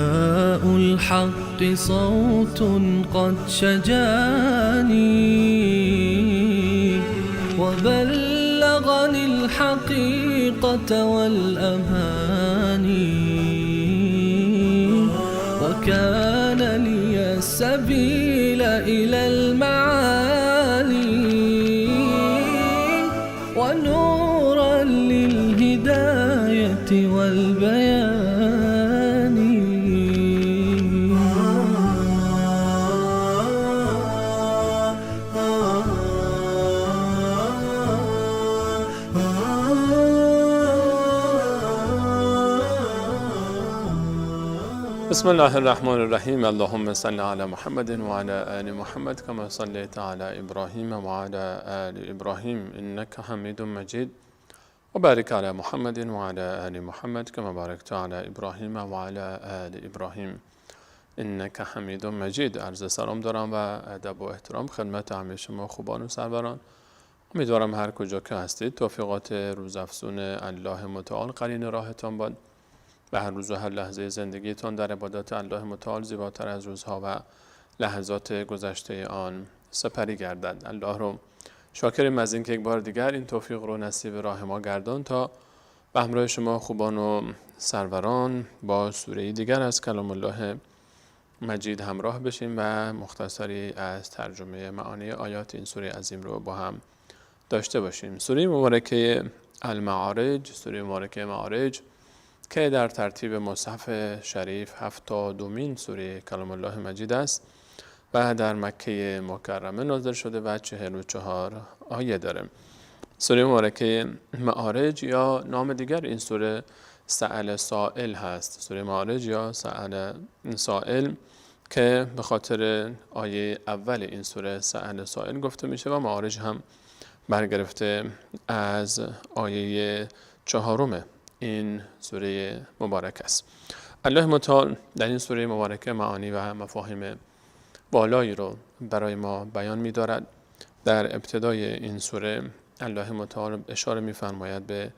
نداء الحق صوت قد شجاني وبلغني الحقيقة والأماني وكان لي السبيل إلى المعالي ونورا للهداية والبيان. بسم الله الرحمن الرحیم. اللهم صل علی محمد و علی آل محمد کما صلیت علی ابراهیم و علی آل ابراهیم انک حمید مجید و بارک علی محمد و علی آل محمد کما بارکت علی ابراهیم و علی آل ابراهیم انک حمید مجید. عرض سلام دارم و ادب و احترام خدمت همه شما خوبان و سروران. امیدوارم هر کجا که هستید توفیقات روزافزون الله متعال قرین راهتان باد و هر روز و هر لحظه زندگیتان در عبادت الله متعال زیباتر از روزها و لحظات گذشته آن سپری گردد. الله رو شاکریم از اینکه یک بار دیگر این توفیق رو نصیب راه ما گردان تا به همراه شما خوبان و سروران با سوره دیگر از کلام الله مجید همراه بشیم و مختصری از ترجمه معانی آیات این سوره عظیم رو با هم داشته باشیم. سوره مبارکه المعارج، سوره مبارکه معارج که در ترتیب مصحف شریف 72مین سوره کلام الله مجید است و در مکه مکرمه نازل شده و 44 آیه داره. سوره مبارکه معارج یا نام دیگر این سوره سأل سائل هست. سوره معارج یا سأل سائل که به خاطر آیه اول این سوره سأل سائل گفته میشه و معارج هم برگرفته از آیه 4 این سوره مبارک است. الله متعال در این سوره مبارکه معانی و مفاهیم بالایی رو برای ما بیان می‌دارد. در ابتدای این سوره الله متعال اشاره می‌فرماید به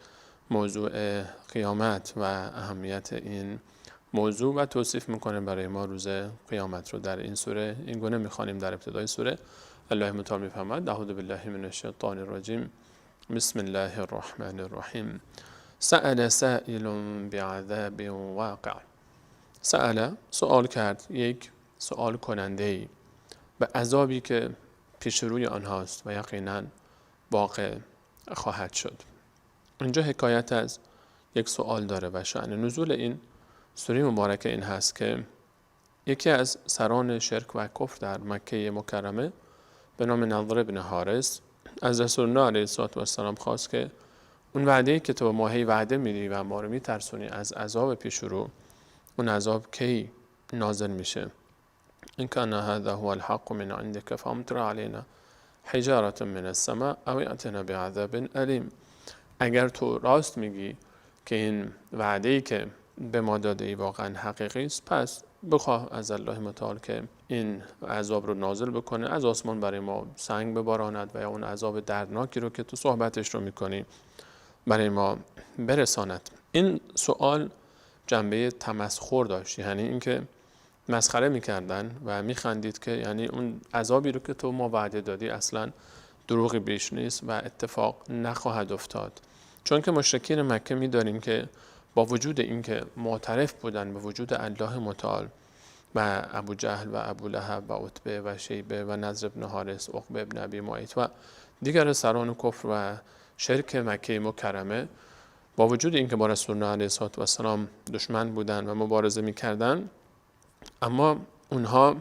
موضوع قیامت و اهمیت این موضوع و توصیف می‌کنه برای ما روز قیامت رو. در این سوره این گونه می‌خوانیم. در ابتدای سوره الله متعال می‌فرماید: اعوذ بالله من الشیطان الرجیم، بسم الله الرحمن الرحیم. سأل سائل بعذاب واقع. سأل سؤال کرد، یک سؤال کننده به عذابی که پیش روی آنهاست و یقینا واقع خواهد شد. اینجا حکایت از یک سؤال داره و شأن نزول این سوره مبارکه این هست که یکی از سران شرک و کفر در مکه مکرمه به نام نضر بن حارث از رسول الله علیه الصلاة والسلام خواست که اون وعده‌ای که تو ما هی وعده میدی و ما رو میترسونی از عذاب پیش رو، اون عذاب کی نازل میشه؟ این کان هذا هو الحق من عندك فامطر علينا حجارة من السماء او ائتنا بعذاب الیم. اگر تو راست میگی که این وعده‌ای که به ما داده ای واقعا حقیقی است، پس بخواه از الله متعال که این عذاب رو نازل بکنه، از آسمان برای ما سنگ بباراند و یا اون عذاب دردناکی رو که تو صحبتش رو میکنی برای ما برساند. این سوال جنبه تمسخر داشت، یعنی اینکه مسخره میکردن و میخندید که یعنی اون عذابی رو که تو ما وعده دادی اصلا دروغی بیش نیست و اتفاق نخواهد افتاد. چون که مشرکین مکه میدانیم که با وجود اینکه معترف بودن به وجود الله متعال و ابو جهل و ابو لهب و عتبه و شیبه و نضر بن حارث، عقبه بن ابی معیط و دیگر سران کفر و شرک مکه مکرمه، با وجود اینکه با رسول الله علیه الصلاة والسلام دشمن بودن و مبارزه میکردن، اما اونها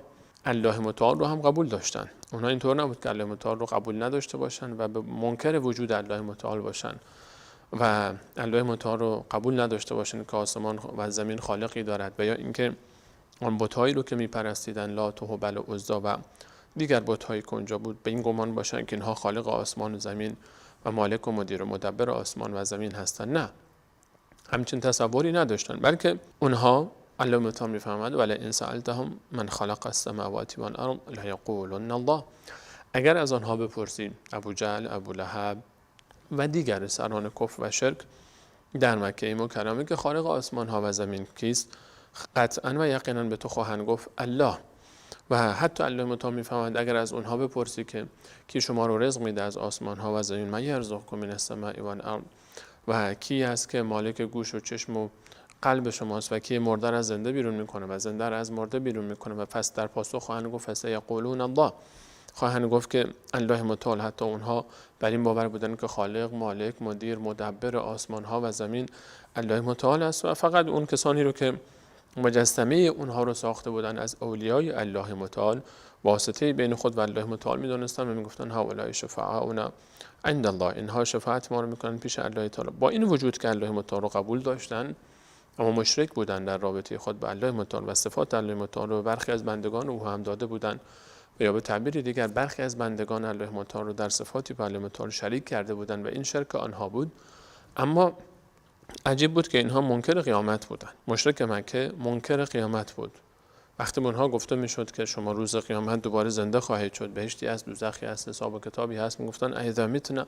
الله متعال رو هم قبول داشتن. اونها اینطور نبود که الله متعال رو قبول نداشته باشن و به منکر وجود الله متعال باشن و الله متعال رو قبول نداشته باشن که آسمان و زمین خالقی دارد، و یا اینکه آن بت‌هایی رو که میپرستیدن، لات و هبل و عزی و دیگر بت‌هایی که اونجا بود، به این گمان باشن که اینها خالق آسمان و زمین و مالک و مدیر و مدبر آسمان و زمین هستند. نه، همچین تصوری نداشتن، بلکه اونها الله متعال میفرماید ولی ان سألتهم من خلق السماوات والارض لیقولن الله. اگر از آنها بپرسیم، ابو جهل، ابو لهب و دیگر سران کفر و شرک در مکه مکرمه که خالق آسمان ها و زمین کیست، قطعا و یقینا به تو خواهند گفت الله. و حتی الله متعال میفرماید اگر از اونها بپرسی که کی شما رو رزق میده از آسمان ها و زمین، من یرزقکم من السماء والارض، و کی هست که مالک گوش و چشم و قلب شماست و کی مرده را زنده بیرون میکنه و زنده را از مرده بیرون میکنه، و پس در پاسخ خواهند گفت فسیقولون الله، خواهند گفت که الله متعال. حتی اونها بر این باور بودن که خالق، مالک، مدیر، مدبر آسمان ها و زمین الله متعال است و فقط اون کسانی رو که مجسمه اونها رو ساخته بودن از اولیای الله متعال واسطه بین خود و الله متعال میدونستن و میگفتن هؤلاء شفعاؤنا عند الله، اینها شفاعت ما رو میکنن پیش الله تعالی. با این وجود که الله متعال رو قبول داشتن اما مشرک بودن در رابطه خود به الله متعال و صفات الله متعال رو برخی از بندگان او هم داده بودن، و یا به تعبیر دیگر برخی از بندگان الله متعال رو در صفاتی به الله متعال شریک کرده بودن و این شرک آنها بود. اما عجیب بود که اینها منکر قیامت بودن. مشرک مکه منکر قیامت بود. وقتی به اونها گفته میشد که شما روز قیامت دوباره زنده خواهید شد، بهشتی هست، دوزخی هست، حساب و کتابی هست، میگفتن اذا متنا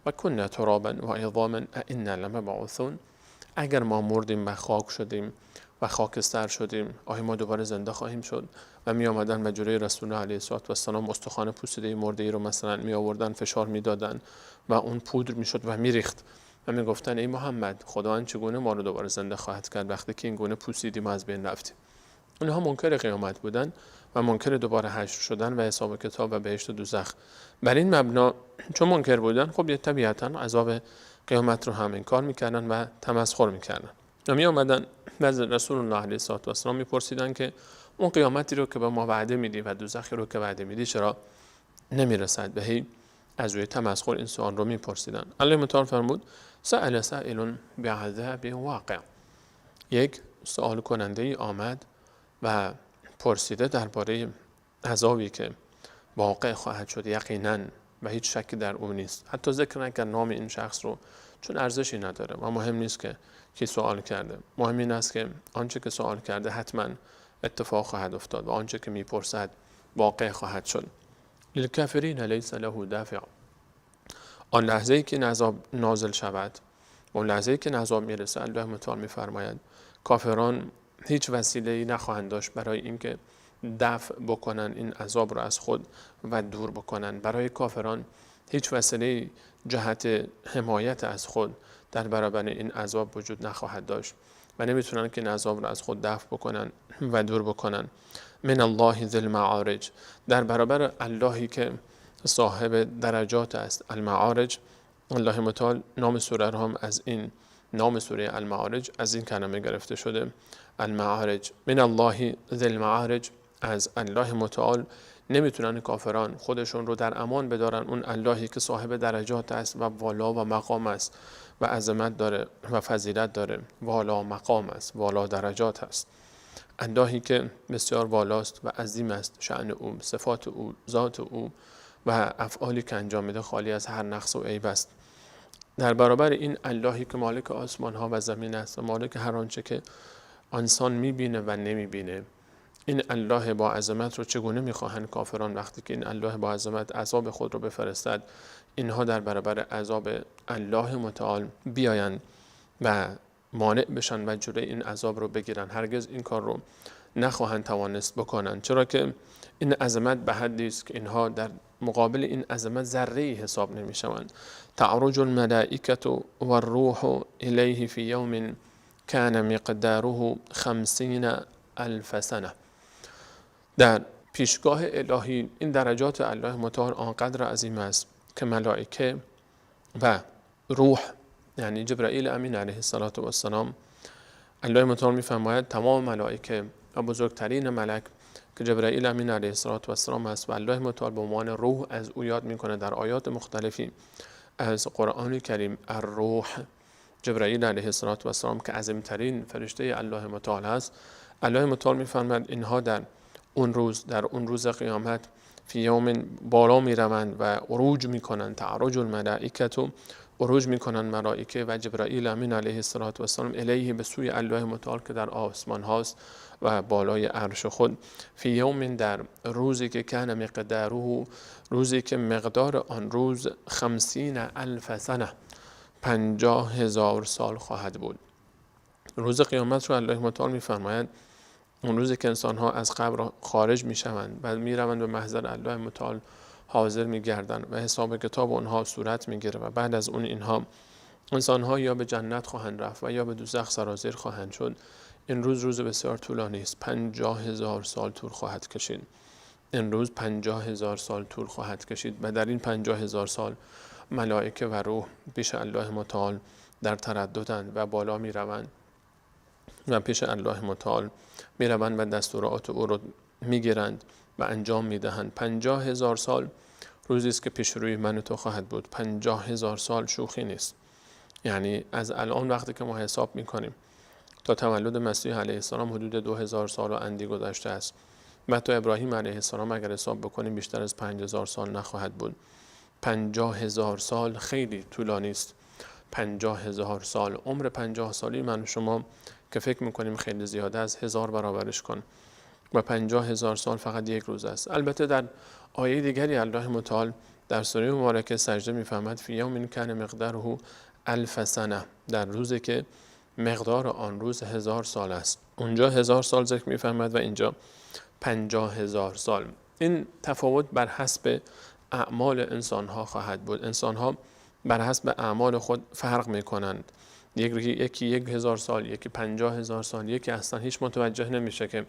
و کنا ترابا و عظاما ائنا لمبعوثون، اگر ما مردیم و خاک شدیم و خاکستر شدیم آیا ما دوباره زنده خواهیم شد؟ و می آمدن و جلوی رسول الله علیه الصلاة والسلام استخوان پوسیده مرده ای رو مثلا می آوردن، فشار میدادن و اون پودر میشد و میریخت و می گفتن ای محمد، خداوند چگونه ما رو دوباره زنده خواهد کرد وقتی که این گونه پوسیدیم و از بین رفتیم؟ اونها منکر قیامت بودن و منکر دوباره حشر شدن و حساب کتاب و بهشت و دوزخ. بر این مبنا چون منکر بودن، خب طبیعتاً عذاب قیامت رو هم انکار میکردن و تمسخر میکردن و می آمدن و از رسول الله علیه الصلاة والسلام میپرسیدن که اون قیامتی رو که به ما وعده میدی و دوزخی رو که وعده میدی چرا نمیرسد؟ به هی از روی تمسخر این سوال رو میپرسیدن. الله متعال فرمود سأل سائل بعذاب واقع، یک سوال کننده ای آمد و پرسیده درباره عذابی که واقع خواهد شد یقینا و هیچ شکی در او نیست. حتی ذکر نکرد نام این شخص رو، چون ارزشی نداره و مهم نیست که کی سوال کرده. مهم این است که آنچه که سوال کرده حتما اتفاق خواهد افتاد و آنچه که میپرسد واقع خواهد شد. للکافرین لیس له دافع، آن لحظه ای که عذاب نازل شود، اون لحظه ای که عذاب میرسه، الله متعال میفرماید کافران هیچ وسیله‌ای نخواهند داشت برای اینکه دفع بکنن این عذاب رو از خود و دور بکنن. برای کافران هیچ وسیله‌ای جهت حمایت از خود در برابر این عذاب وجود نخواهد داشت و نمیتونن که این عذاب رو از خود دفع بکنن و دور بکنن. من الله ذی المعارج، در برابر اللهی که صاحب درجات است، المعارج. الله متعال نام سوره رو هم از این نام سوره المعارج از این کلمه گرفته شده، المعارج. من الله ذی المعارج، از الله متعال نمیتونن کافران خودشون رو در امان بدارن، اون اللهی که صاحب درجات است و والا و مقام است و عظمت داره و فضیلت داره، والا مقام است، والا درجات است، اللهی که بسیار والاست و عظیم است شأن او، صفات او، ذات او و افعالی که انجام میده خالی از هر نقص و عیب است. در برابر این اللهی که مالک آسمان ها و زمین است و مالک هر آنچه که انسان میبینه و نمیبینه، این الله با عظمت رو چگونه میخواهند کافران وقتی که این الله با عظمت عذاب خود رو بفرستد، اینها در برابر عذاب الله متعال بیایند و مانع بشن و جلوی این عذاب رو بگیرن؟ هرگز این کار رو نخواهند توانست بکنن، چرا که این عظمت به حدی است که اینها در مقابل این عظمت ذره‌ای حساب نمیشوند. تعرج الملائکة والروح الیه فی یوم کان مقداره 50,000 سنه. در پیشگاه الهی این درجات الله متعال آنقدر عظیم است که ملائکه و روح، یعنی جبرائیل امین علیه الصلاة والسلام، الله متعال می‌فرماید تمام ملائکه و بزرگترین ملک که جبرائیل امین علیه الصلاة والسلام است و الله متعال به عنوان روح از او یاد میکنه در آیات مختلفی از قرآن کریم، الروح، جبرائیل علیه الصلاة والسلام که عظیمترین فرشته الله متعال است، الله متعال می‌فرماید اینها در اون روز، در اون روز قیامت، فی یوم بالا میروند و عروج میکنند، تعرج الملائکه، عروج میکنند ملائکه و جبرائیل امین علیه الصلاة والسلام الیه، به سوی الله متعال که در آسمان هاست و بالای عرش خود، فی یوم، در روزی که کان مقداره، روزی که مقدار آن روز 50,000 سنه، 50,000 سال خواهد بود. روز قیامت رو الله متعال میفرماید اون روزی که انسان‌ها از قبر خارج میشوند و میروند به محضر الله متعال حاضر میگردند و حساب کتاب اونها صورت میگیره و بعد از اون اینها انسان‌ها یا به جنت خواهند رفت و یا به دوزخ سرازیر خواهند شد. این روز روز بسیار طولانی است. 50,000 سال طول خواهد کشید. این روز 50,000 سال طول خواهد کشید و در این 50,000 سال ملائکه و روح پیش الله متعال در ترددند و بالا می روند و پیش الله متعال می روند و دستورات او رو می گیرند و انجام می دهند. 50,000 سال روزی است که پیش روی من و تو خواهد بود. 50,000 سال شوخی نیست. یعنی از الان وقتی که ما حساب می کنیم تا تولد مسیح علیه السلام حدود 2000 سال و اندی گذشته است و تا ابراهیم علیه السلام اگر حساب بکنیم بیشتر از 5000 سال نخواهد بود. 50,000 سال خیلی طولانی است. 50,000 سال عمر 50 سالی من و شما که فکر میکنیم خیلی زیاده است، 1000 برابرش کن و 50,000 سال فقط یک روز است. البته در آیه دیگری الله متعال در سوره مبارکه سجده میفرماد فی یوم کان مقداره الف سنه، در روزی که مقدار آن روز 1000 سال است. اونجا 1000 سال ذکر میفرماد و اینجا 50,000 سال. این تفاوت بر حسب اعمال انسانها خواهد بود. انسانها بر حسب اعمال خود فرق میکنند. یکی 1000 سال، یکی 50,000 سال، یکی اصلا هیچ متوجه نمیشه که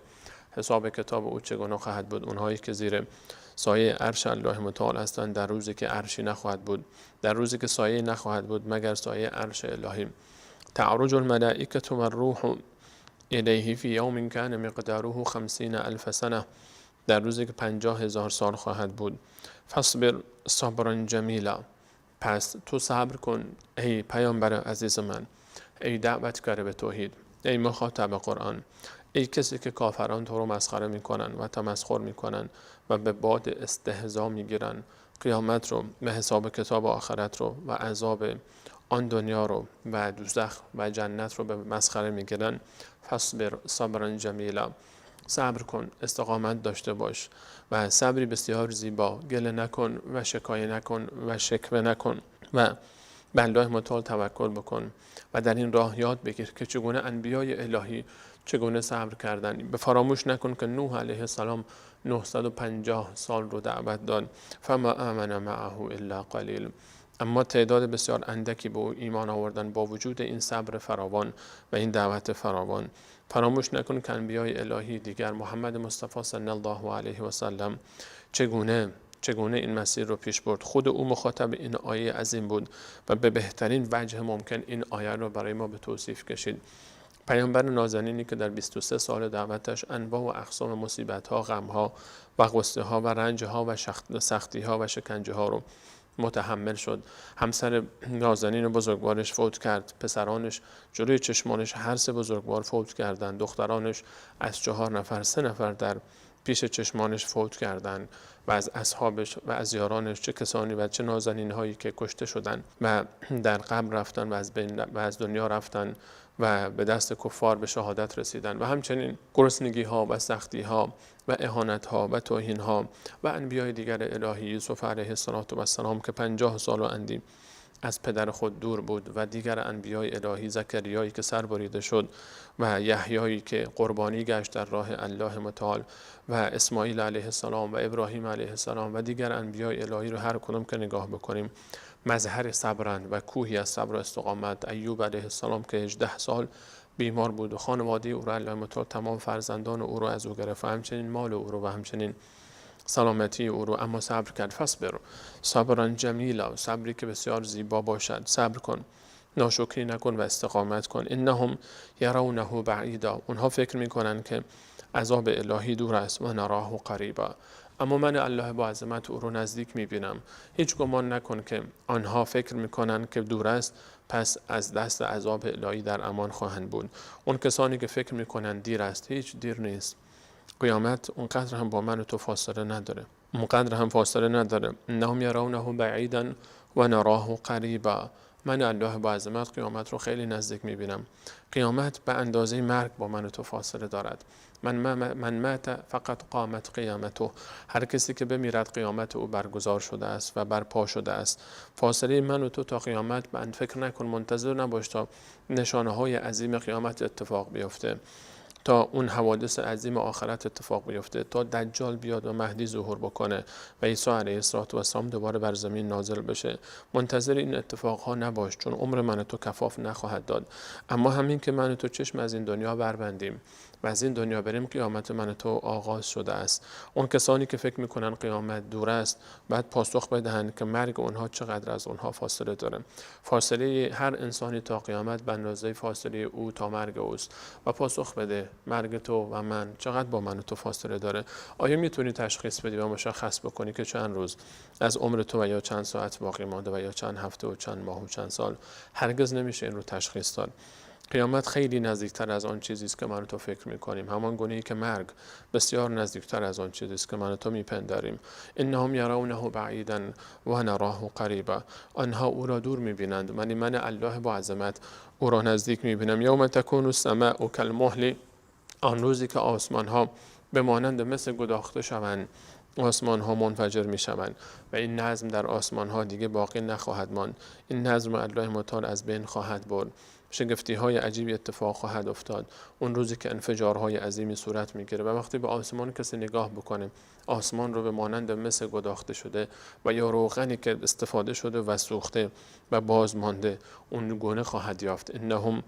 حساب کتاب او چگونه خواهد بود. اونهایی که زیر سایه عرش الله متعال هستند در روزی که عرشی نخواهد بود، در روزی که سایه نخواهد بود مگر سایه عرش الهی. تعرج الملائکة والروح الیه فی یوم کان مقداره 50,000 سنه، در روزی که 50,000 سال خواهد بود. فاصبر صبرا جمیلا، پس تو صبر کن ای پیامبر عزیز من، ای دعوتگر به توحید، ای مخاطب قرآن، ای کسی که کافران تو رو مسخره میکنن و تمسخر میکنن و به باد استهزا میگیرن قیامت رو، به حساب کتاب آخرت رو و عذاب آن دنیا رو و دوزخ و جنت رو به مسخره میگیرن. فاصبر صبرا جمیلا، صبر کن، استقامت داشته باش و صبری بسیار زیبا، گله نکن و شکایه نکن و شکوه نکن و به الله متعال توکل بکن و در این راه یاد بگیر که چگونه انبیای الهی چگونه صبر کردن. به فراموش نکن که نوح علیه السلام 950 سال رو دعوت داد، فما آمن معه الا قلیل، اما تعداد بسیار اندکی به او ایمان آوردن با وجود این صبر فراوان و این دعوت فراوان. فراموش نکن که انبیای الهی دیگر، محمد مصطفی صلی الله علیه و سلم، چگونه این مسیر رو پیش برد. خود او مخاطب این آیه عظیم بود و به بهترین وجه ممکن این آیه رو برای ما به توصیف کشید. پیامبر نازنینی که در 23 سال دعوتش انواع و اقسام مصیبت‌ها، غم‌ها و غصه‌ها و رنج‌ها و سختی‌ها و شکنجه‌ها رو متحمل شد. همسر نازنین و بزرگوارش فوت کرد، پسرانش جلوی چشمانش هر سه بزرگوار فوت کردند، دخترانش از 4 نفر 3 نفر در پیش چشمانش فوت کردند و از اصحابش و از یارانش چه کسانی و چه نازنین هایی که کشته شدند و در قبر رفتن و از بین و از دنیا رفتن و به دست کفار به شهادت رسیدن و همچنین گرسنگی ها و سختی ها و اهانت ها و توهین ها و انبیای دیگر الهی، یوسف علیه السلام که 50 سال و اندی از پدر خود دور بود و دیگر انبیای الهی، زکریایی که سر بریده شد و یحیایی که قربانی گشت در راه الله متعال و اسماعیل علیه السلام و ابراهیم علیه السلام و دیگر انبیای الهی رو هر کدوم که نگاه بکنیم مظهر صبرند و کوهی از صبر و استقامت. ایوب علیه السلام که 18 سال بیمار بود و خانواده او را الله متعال تمام فرزندان او را از او گرفت و همچنین مال او را و همچنین سلامتی او رو، اما صبر کرد. فاصبر صبرا جمیلا، صبری که بسیار زیبا باشد. صبر کن، ناشکری نکن و استقامت کن. انهم یرونه بعیدا، اونها فکر میکنن که عذاب الهی دور است، و نراه قریبا، اما من الله با عظمت او رو نزدیک میبینم. هیچ گمان نکن که آنها فکر میکنن که دور است پس از دست عذاب الهی در امان خواهند بود. اون کسانی که فکر میکنن دیر است، هیچ دیر نیست. قیامت اونقدر هم با من و تو فاصله نداره، اونقدر هم فاصله نداره. انهم یرونه بعیدا و نراه قریبا، من الله با عظمت قیامت رو خیلی نزدیک میبینم. قیامت به اندازه مرگ با من و تو فاصله دارد. من مات فقط قامت قیامته، هر کسی که بمیرد قیامت او برگزار شده است و برپا شده است. فاصله من و تو تا قیامت، من فکر نکن، منتظر نباش تا نشانه های عظیم قیامت اتفاق بیفته. تا اون حوادث عظیم آخرت اتفاق بیفته، تا دجال بیاد و مهدی ظهور بکنه و عیسی علیه السلام دوباره بر زمین نازل بشه. منتظر این اتفاقها نباش، چون عمر من تو کفاف نخواهد داد. اما همین که من تو چشم از این دنیا بربندیم و از این دنیا بریم، قیامت من تو آغاز شده است. اون کسانی که فکر میکنن قیامت دور است، بعد پاسخ بدهند که مرگ اونها چقدر از اونها فاصله داره. فاصله هر انسانی تا قیامت به اندازه فاصله او تا مرگ اوست. و پاسخ بده مرگ تو و من چقدر با من و تو فاصله داره. آیا میتونی تشخیص بدی و مشخص بکنی که چند روز از عمر تو و یا چند ساعت باقی مانده و یا چند هفته و چند ماه و چند سال؟ هرگز نمیشه این رو تشخیص داد. قیامت خیلی نزدیکتر از آن چیزی است که من و تو فکر میکنیم، همان گونه ای که مرگ بسیار نزدیکتر از آن چیزی است که من و تو میپنداریم. انهم یرونه بعیدا و نراه قریبا. آنها او را دور میبینند، من الله با عظمت او را نزدیک میبینم. یوم تکون السماء کالمهل، آن روزی که آسمان ها به مانند مثل گداخته شوند، آسمان ها منفجر می شوند و این نظم در آسمان ها دیگه باقی نخواهد ماند. این نظم الله متعال از بین خواهد برد. شگفتی های عجیبی اتفاق خواهد افتاد اون روزی که انفجارهای عظیمی صورت میگیره. و وقتی به آسمان کسی نگاه بکنه، آسمان رو به مانند مثل گداخته شده و یا روغنی که استفاده شده و سوخته و باز مانده، اون گونه خواهد یافت. انهم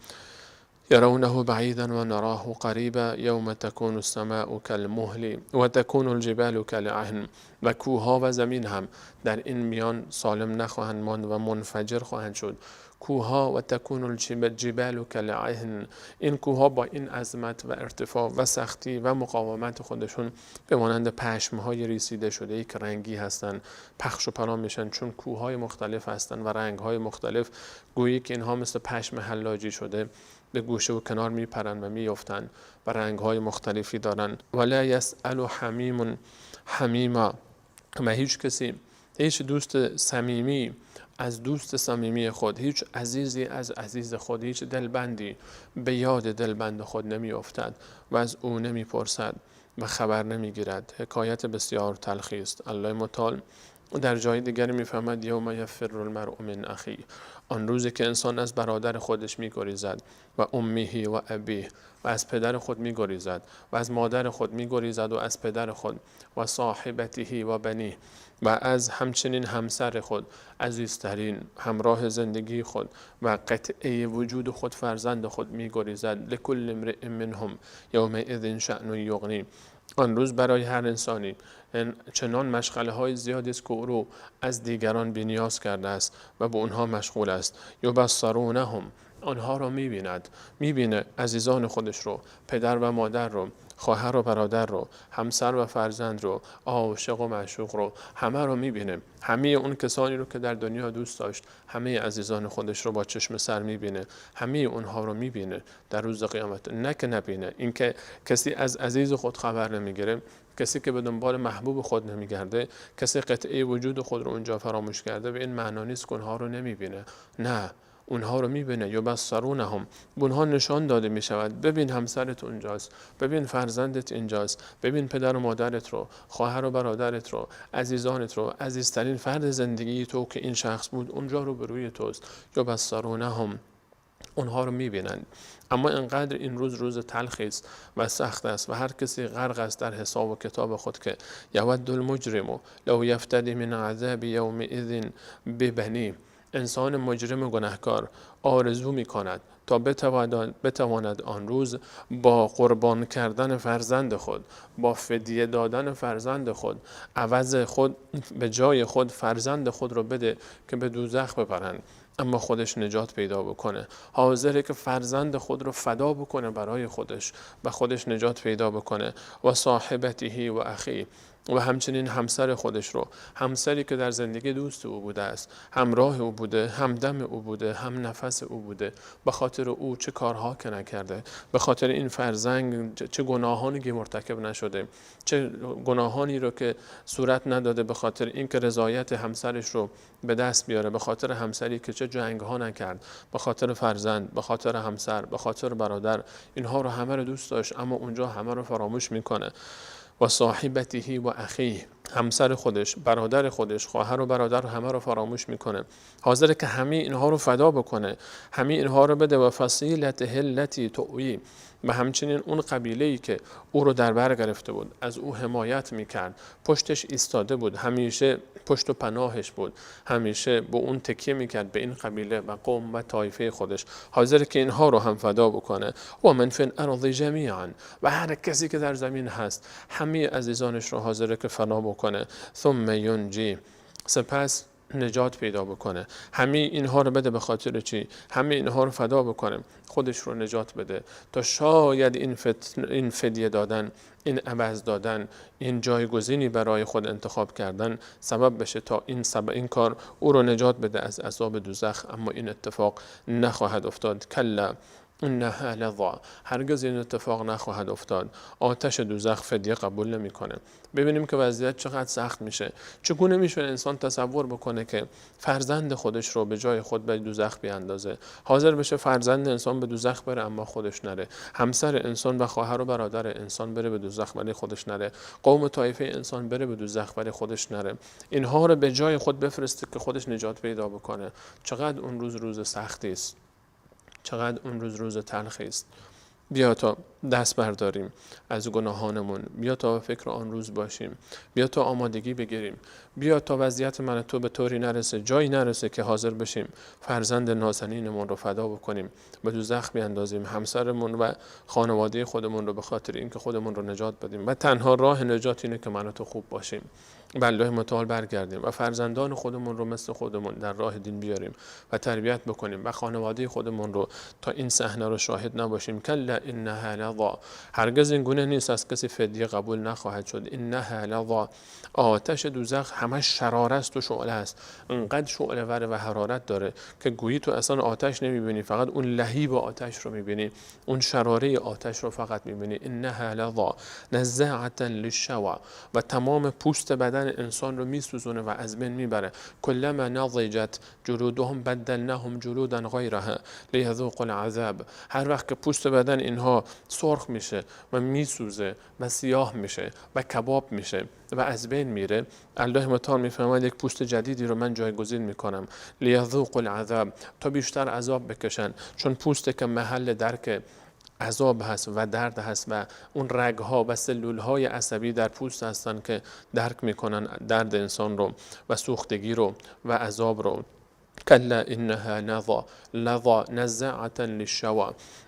يرونه بعيدا ونراه قريبا يوم تكون السماء كالمهل وتكون الجبال كالعهن. و کوه‌ها و زمین هم در این میان سالم نخواهند ماند و منفجر خواهند شد. کوه‌ها و تکون الجبال كالعهن، این کوه‌ها با این عظمت و ارتفاع و سختی و مقاومت خودشون به مانند پشم‌های ریسیده شده یک رنگی هستند، پخش و پلا میشن، چون کوه‌های مختلف هستند و رنگ‌های مختلف، گویی که اینها مثل پشم حلاجی شده به گوشه و کنار میپرن و میافتن و رنگ‌های مختلفی دارن. ولا یسأل حمیم حمیما، و هیچ کسی، هیچ دوست صمیمی از دوست صمیمی خود، هیچ عزیزی از عزیز خود، هیچ دلبندی به یاد دلبند خود نمیافتد و از او نمیپرسد و خبر نمیگیرد. حکایت بسیار تلخی است. الله متعال در جای دیگری میفهمد یوم یفر المرء من اخیه، آن روزی که انسان از برادر خودش میگریزد، و امه و ابیه، و از پدر خود میگریزد و از مادر خود میگریزد و از پدر خود، و صاحبته و بنیه، و از همچنین همسر خود، عزیزترین همراه زندگی خود و قطعه وجود خود، فرزند خود میگریزد. لکل امرئ منهم یومئذ شأن یغنی، آن روز برای هر انسانی چنان مشغله های زیادی است که او رو از دیگران بی‌نیاز کرده است و به اونها مشغول است. یبصرونهم، آنها را می‌بیند، می‌بینه عزیزان خودش رو، پدر و مادر رو، خواهر و برادر رو، همسر و فرزند رو، عاشق و معشوق رو، همه رو می‌بینه. همه اون کسانی رو که در دنیا دوست داشت، همه عزیزان خودش رو با چشم سر می‌بینه، همه اونها رو می‌بینه در روز قیامت. نه که نبینه، اینکه کسی از عزیز خود خبر نمی‌گیره، کسی که به دنبال محبوب خود نمی‌گرده، کسی قطعه وجود خود رو اونجا فراموش کرده، به این معنا نیست که اونها رو نمی‌بینه. نه، اونها رو میبینه. یبصرونهم، اونها نشان داده میشود، ببین همسرت اونجاست، ببین فرزندت اینجاست، ببین پدر و مادرت رو، خواهر و برادرت رو، عزیزانت رو، عزیزترین فرد زندگی تو که این شخص بود اونجا رو به روی توست. یبصرونهم، اونها رو میبینند. اما اینقدر این روز روز تلخی است و سخت است و هر کسی غرق است در حساب و کتاب خود که یود المجرم لو یفتدی من عذاب یومئذ ببنیه، انسان مجرم و گناهکار آرزو می کند تا بتواند آن روز با قربان کردن فرزند خود، با فدیه دادن فرزند خود، عوض خود به جای خود فرزند خود رو بده که به دوزخ ببرند، اما خودش نجات پیدا بکنه. حاضره که فرزند خود رو فدا بکنه برای خودش و خودش نجات پیدا بکنه. و صاحبته و اخیه، و همچنین همسر خودش رو، همسری که در زندگی دوست او بوده است، همراه او بوده، همدم او بوده، هم نفس او بوده، به خاطر او چه کارها که نکرده، به خاطر این فرزند چه گناهانی که مرتکب نشده، چه گناهانی رو که صورت نداده، به خاطر اینکه رضایت همسرش رو به دست بیاره، به خاطر همسری که چه جنگ ها نکرد، به خاطر فرزند، به خاطر همسر، به خاطر برادر، اینها رو همه رو دوست داشت، اما اونجا همه رو فراموش میکنه. و صاحبته و اخیه، همسر خودش، برادر خودش، خواهر و برادر، همه رو فراموش میکنه. حاضره که همه اینها رو فدا بکنه، همه اینها رو بده. و فصیلته التی تؤوی، و همچنین اون قبیله‌ای که او رو در بر گرفته بود، از او حمایت میکرد، پشتش ایستاده بود، همیشه پشت و پناهش بود، همیشه به اون تکیه میکرد، به این قبیله و قوم و طایفه خودش، حاضره که اینها رو هم فدا بکنه. و من فی الارض جمیعا، و هر کسی که در زمین هست، همه عزیزانش رو حاضره که فنا بکنه. ثم ینجی، سپس نجات پیدا بکنه. همه اینها رو بده به خاطر چی؟ همه اینها رو فدا بکنه، خودش رو نجات بده، تا شاید این فدیه دادن، این عوض دادن، این جایگزینی برای خود انتخاب کردن سبب بشه تا این کار او رو نجات بده از عذاب دوزخ. اما این اتفاق نخواهد افتاد. کلا انها لظی، هرگز این اتفاق نخواهد افتاد. آتش دوزخ فدیه قبول نمیکنه. ببینیم که وضعیت چقدر سخت میشه. چگونه میشه انسان تصور بکنه که فرزند خودش رو به جای خود به دوزخ بیاندازه؟ حاضر بشه فرزند انسان به دوزخ بره اما خودش نره، همسر انسان و خواهر و برادر انسان بره به دوزخ ولی خودش نره، قوم و طایفه انسان بره به دوزخ ولی خودش نره، اینها رو به جای خود بفرسته که خودش نجات پیدا بکنه. چقدر اون روز روز سختی است، چقدر اون روز روز تلخی است. بیا تا دست برداریم از گناهانمون، بیا تا فکر آن روز باشیم، بیا تا آمادگی بگیریم، بیا تا وضعیت من تو به طوری نرسه، جایی نرسه که حاضر بشیم فرزند نازنینمون رو فدا بکنیم، به دوزخ بیاندازیم همسرمون و خانواده خودمون رو به خاطر اینکه خودمون رو نجات بدیم. و تنها راه نجات اینه که من و تو خوب باشیم، به الله متعال برگردیم و فرزندان خودمون رو مثل خودمون در راه دین بیاریم و تربیت بکنیم و خانواده خودمون رو تا این صحنه رو شاهد نباشیم. کلا انها لظی، هرگز این گونه نیست، از کسی فدیه قبول نخواهد شد. انها لظی، آتش دوزخ همش شراره است و شعله است، انقدر شعله وره و حرارت داره که گویی تو اصلا آتش نمیبینی، فقط اون لهیب آتش رو میبینی، اون شراره آتش رو فقط میبینی. انها لظی نزاعة للشوی، و تمام پوست بدن انسان رو میسوزونه و از بین میبره. کلما نضجت جلودهم بدلناهم جلودا غیرها لیذوقوا العذاب، هر وقت که پوست بدن اینها سرخ میشه و میسوزه و سیاه میشه و کباب میشه و از بین میره، الله متعال میفرماید یک پوست جدیدی رو من جایگزین میکنم، لیذوقوا العذاب، تا بیشتر عذاب بکشن، چون پوست که محل درک عذاب هست و درد هست و اون رگها و سلولهای عصبی در پوست هستن که درک میکنن درد انسان رو و سوختگی رو و عذاب رو. کلا انها لظی نزاعة للشوی،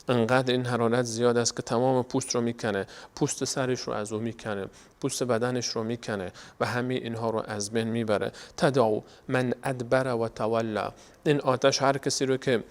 انقدر این حرارت زیاد است که تمام پوست رو میکنه، پوست سرش رو از او میکنه، پوست بدنش رو میکنه و همه اینها رو از بین میبره. تدعو من ادبر و تولی، این آتش هر کسی رو که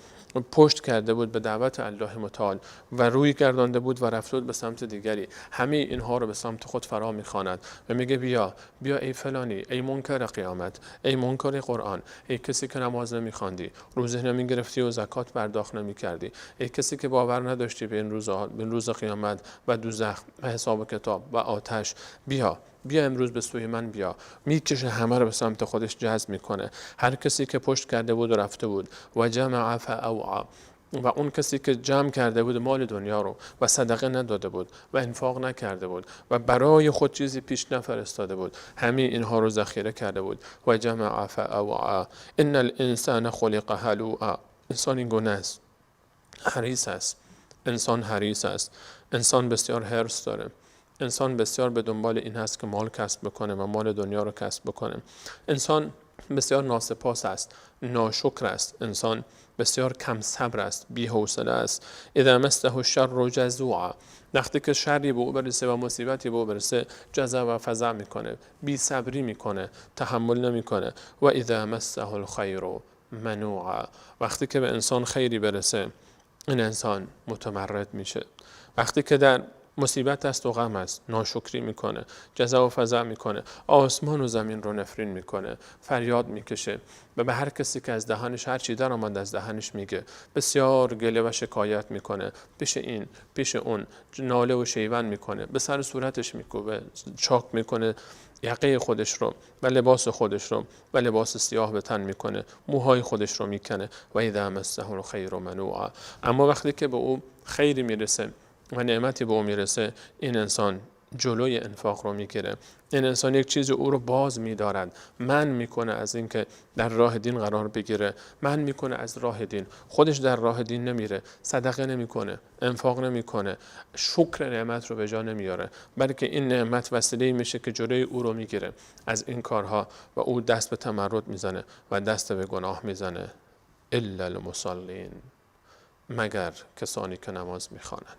پشت کرده بود به دعوت الله متعال و روی گردانده بود و رفته بود به سمت دیگری، همه اینها رو به سمت خود فرا میخواند و میگه بیا بیا ای فلانی، ای منکر قیامت، ای منکر قرآن، ای کسی که نماز نمیخواندی، روزه نمیگرفتی و زکات پرداخت نمیکردی، ای کسی که باور نداشتی به این روز، به این روز قیامت و دوزخ و حساب کتاب و آتش، بیا بیا امروز به سوی من بیا. میکشه همه رو به سمت خودش جذب میکنه، هر کسی که پشت کرده بود و رفته بود. و جمع فاوعى، و اون کسی که جمع کرده بود مال دنیا رو و صدقه نداده بود و انفاق نکرده بود و برای خود چیزی پیش نفرستاده بود، همه اینها رو ذخیره کرده بود. و جمع فاوعى ان الانسان خلق هلوعا، انسان این گونه است، حریص است، انسان حریص است، انسان بسیار حرص داره، انسان بسیار به دنبال این هست که مال کسب بکنه و مال دنیا رو کسب بکنه. انسان بسیار ناسپاس است، ناشکر است، انسان بسیار کم صبر است، بی حوصله است. اذا مسه الشر جزوعا، وقتی که شری به او برسه و مصیبتی به او برسه جزع و فزع میکنه، بی صبری میکنه، تحمل نمیکنه. و اذا مسه الخیر منوعا، وقتی که به انسان خیری برسه این انسان متمرد میشه. وقتی که در مصیبت است و غم است، ناشکری میکنه، جزع و فزع میکنه، آسمان و زمین رو نفرین میکنه، فریاد میکشه و به هر کسی که از دهانش هر چی در آمد از دهانش میگه، بسیار گله و شکایت میکنه، پیش این پیش اون ناله و شیون میکنه، به سر صورتش میکوبه، چاک میکنه یقه خودش رو و لباس خودش رو و لباس سیاه به تن میکنه، موهای خودش رو میکنه. و اذا مسه الخیر منوعا، اما وقتی که به او خیری میرسه و نعمتی به او میرسه، این انسان جلوی انفاق رو میگیره. این انسان یک چیزی او رو باز میدارد، من میکنه از اینکه در راه دین قرار بگیره، من میکنه از راه دین، خودش در راه دین نمیره، صدقه نمیکنه، انفاق نمیکنه، شکر نعمت رو به جا نمیاره، بلکه این نعمت وسیله میشه که جلوی او رو میگیره از این کارها و او دست به تمرد میزنه و دست به گناه میزنه. الا المصلین، مگر کسانی که نماز میخوانند.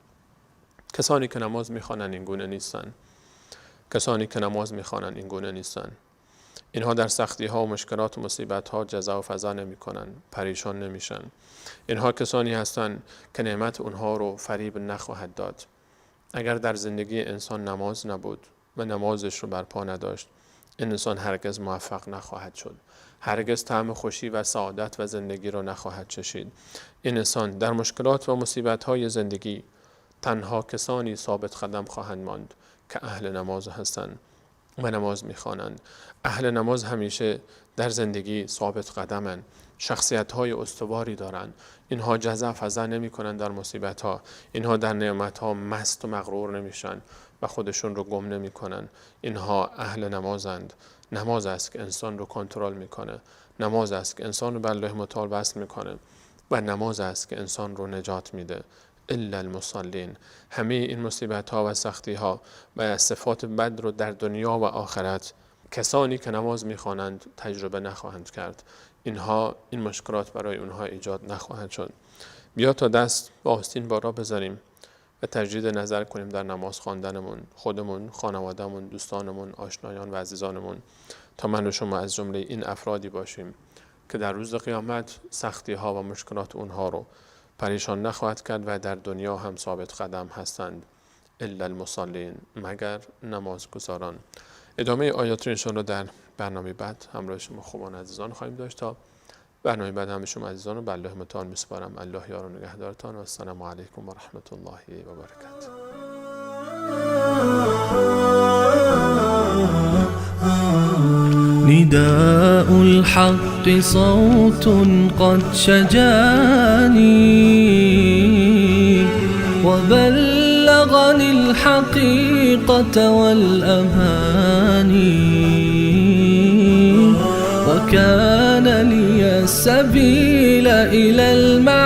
کسانی که نماز میخوانند این گونه نیستن. کسانی که نماز میخوانند این گونه نیستن. اینها در سختی ها و مشکلات و مصیبت ها جزع و فزع نمی کنن، پریشان نمیشن. اینها کسانی هستند که نعمت اونها رو فریب نخواهد داد. اگر در زندگی انسان نماز نبود و نمازش رو برپا نداشت، این انسان هرگز موفق نخواهد شد، هرگز طعم خوشی و سعادت و زندگی رو نخواهد چشید. این انسان در مشکلات و مصیبت های زندگی تنها کسانی ثابت قدم خواهند ماند که اهل نماز هستند و نماز میخوانند. اهل نماز همیشه در زندگی ثابت قدمند، شخصیت های استواری دارند. اینها جزع فزع نمی کنند در مصیبت ها، اینها در نعمت ها مست و مغرور نمیشن و خودشون رو گم نمی کنن. اینها اهل نمازند. نماز است که انسان رو کنترل میکنه، نماز است که انسان رو به الله متعال وصل میکنه و نماز است که انسان رو نجات میده. الا المصلین. همه این مصیبت ها و سختی ها و صفات بد رو در دنیا و آخرت کسانی که نماز میخوانند تجربه نخواهند کرد. اینها این مشکلات برای اونها ایجاد نخواهد شد. بیا تا دست با آستین بالا بذاریم و تجدید نظر کنیم در نماز خواندنمون، خودمون، خانوادهمون، دوستانمون، آشنایان و عزیزانمون، تا من و شما از جمله این افرادی باشیم که در روز قیامت سختی ها و مشکلات اونها رو پریشان نخواهد کرد و در دنیا هم ثابت قدم هستند. الا المصلین، مگر نمازگزاران. ادامه آیات رو انشاءالله در برنامه بعد همراه شما خوبان عزیزان خواهیم داشت. تا برنامه بعد هم شما عزیزان رو به الله متعال میسپارم. الله یار و نگهدارتان و السلام علیکم و رحمت الله و برکاته. نداء الحق صوت قد شجاني وبلغني الحقيقة والأماني وكان لي السبيل إلى المعاني.